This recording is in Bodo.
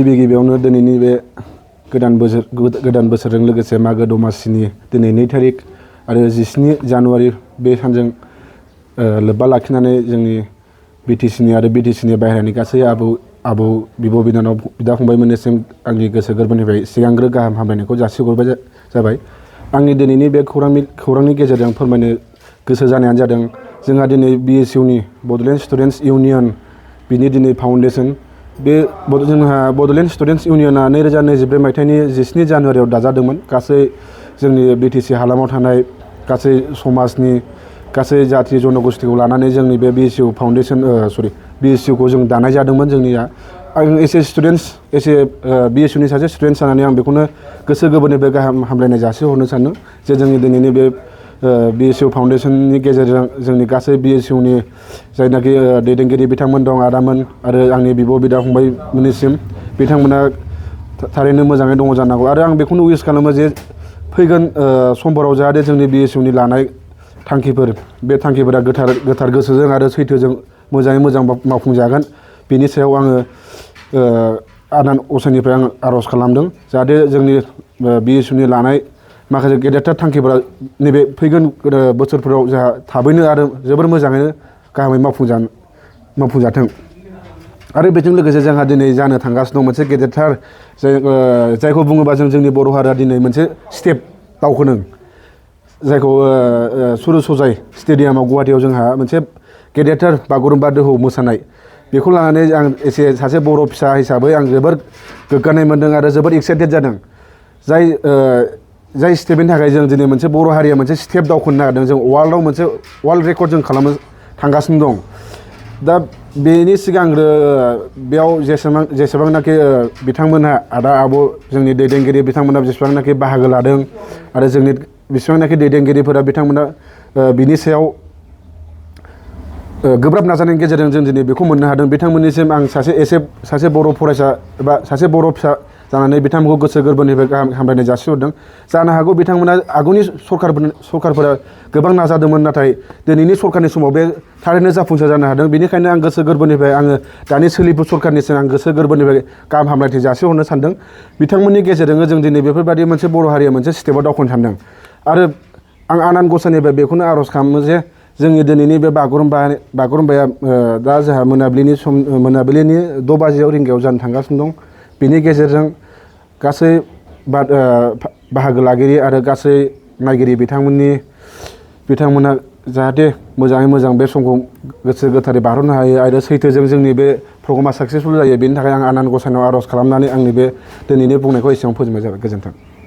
गिबियावनो दिनैनि बे गोदान बोसोरजों लोगोसे मागो दमासिनि दिनै 2 थारिख आरो 17 जानुवारि बे सानजों लोब्बा लाखिनानै जोंनि बिटिसिनि आरो बिटिसिनि बाहेरानि गासै आबौ बिब' बिनानाव बिदा फंबायमोननिसिम आंनि गोसो गोरबोनिफ्राय सिगांग्रो गाहाम हामलायनायखौ जासिहरबाय जाबाय। आंनि दिनैनि बे खौरांनि गेजेरजों फोरमायनो गोसो जानायानो जादों जोंहा दिनै BSUनि बड'लेण्ड स्टुडेन्टस इउनियन बिनि दिनै फाउन्डेसन बे जोंहा बड'लेण्ड स्टुडेन्टस इउनियना 2023 मायथाइनि 17 जानुवारियाव दाजादोंमोन। गासै जोंनि बिटिसि हालामाव थानाय गासै समाजनि गासै जाथि जन'गोष्ठीखौ लानानै जोंनि बे BSUखौ जों दानाय जादोंमोन। जोंनिया आं BSUनि सासे स्टुडेन्ट जानानै आं बेखौनो गोसो गोरबोनिफ्राय गाहाम हामलायनाय जासिहरनो सानदों जे जोंनि दिनैनि बे BSU फाउन्डेसननि गेजेरजों जोंनि गासै BSUनि जायनाखि दैदेनगिरि बिथांमोन दं आदामोन आरो आंनि बिब' बिदा फंबायमोननिसिम बिथांमोना थारैनो मोजाङै दङ जानांगौ आरो आं बेखौनो उइस खालामो जे फैगोन समफोराव जाहाथे जोंनि BSUनि लानाय थांखिफोर बे थांखिफोरा गोथार गोसोजों आरो सैथोजों मोजाङै मोजां मावफुंजागोन। बेनि सायाव आङो आनान गसाइनिफ्राय आं आर'ज खालामदों जाहाथे जोंनि BSUनि लानाय माखासे गेदेरथार थांखिफोरा नैबे फैगोन बोसोरफोराव जोंहा थाबैनो आरो जोबोर मोजाङैनो गाहामै मावफुंजाथों। आरो बेजों लोगोसे जोंहा दिनै जानो थांगासिनो दं मोनसे गेदेरथार जायखौ बुङोबा जोंनि बर' हारिया दिनै मोनसे स्टेप दावखोदों जायखौ सुरु सजाय स्टेडियामाव गुवाहाटीयाव जोंहा मोनसे गेदेरथार बागुरुम्बा दोहौ मोसानाय बेखौ लानानै आं सासे बर' फिसा हिसाबै आं जोबोर गोग्गानाय मोन्दों आरो जोबोर एक्साइटेड जादों। जाय स्टेपनि थाखाय जों दिनै मोनसे बर' हारिया मोनसे स्टेप दावखोनो नागिरदों। जों वार्ल्डआव मोनसे वार्ल्ड रेकर्ड जों खालामनो थांगासिनो दं। दा बेनि सिगांग्रो बेयाव जेसेबांनाखि बिथांमोनहा आदा आब' जोंनि दैदेनगिरि बिथांमोनहा जेसेबांनाखि बाहागो लादों आरो जोंनि बेसेबांनाखि दैदेनगिरिफोरा बिथांमोना बिनि सायाव गोब्राब नाजानायनि गेजेरजों जों दिनै बेखौ मोननो हादों। बिथांमोननिसिम आं सासे बर' फरायसा एबा सासे बर' फिसा जानानै बिथांमोनखौ गोसो गोरबोनिफ्राय गाहाम हामलायनाय जासिहरदों। जानो हागौ बिथांमोना आगुनि सरकारफोरा गोबां नाजादोंमोन नाथाय दिनैनि सरकारनि समाव बे थारैनो जाफुंसार जानो हादों। बेनिखायनो आं गोसो गोरबोनिफ्राय आङो दानि सोलिफु सरकारनिसिम आं गोसो गोरबोनिफ्राय गाहाम हामलायथि जासिहरनो सानदों। बिथांमोननि गेजेरजोंनो जों दिनै बेफोरबायदि मोनसे बर' हारिया मोनसे स्टेपआव दावखोनो सानदों आरो आं आनान गसाइनिफ्राय बेखौनो आर'ज खालामो जे जोंनि दिनैनि बे बागुरुम्बाया दा जोंहा मोनाबिलिनि 6 रिंगायाव जानो थांगासिनो दं। बेनि गेजेरजों गासै बाहागो लागिरि आरो गासै नायगिरि बिथांमोना जाहाथे मोजाङै मोजां बे समखौ गोसो गोथारै बारहोनो हायो आरो सैथोजों जोंनि बे प्रग्रामा साक्सेसफुल जायो। बेनि थाखाय आं आनान गसाइनाव आर'ज खालामनानै आंनि बे दिनैनि बुंनायखौ एसेयावनो फोजोबनाय जाबाय। गोजोन्थों।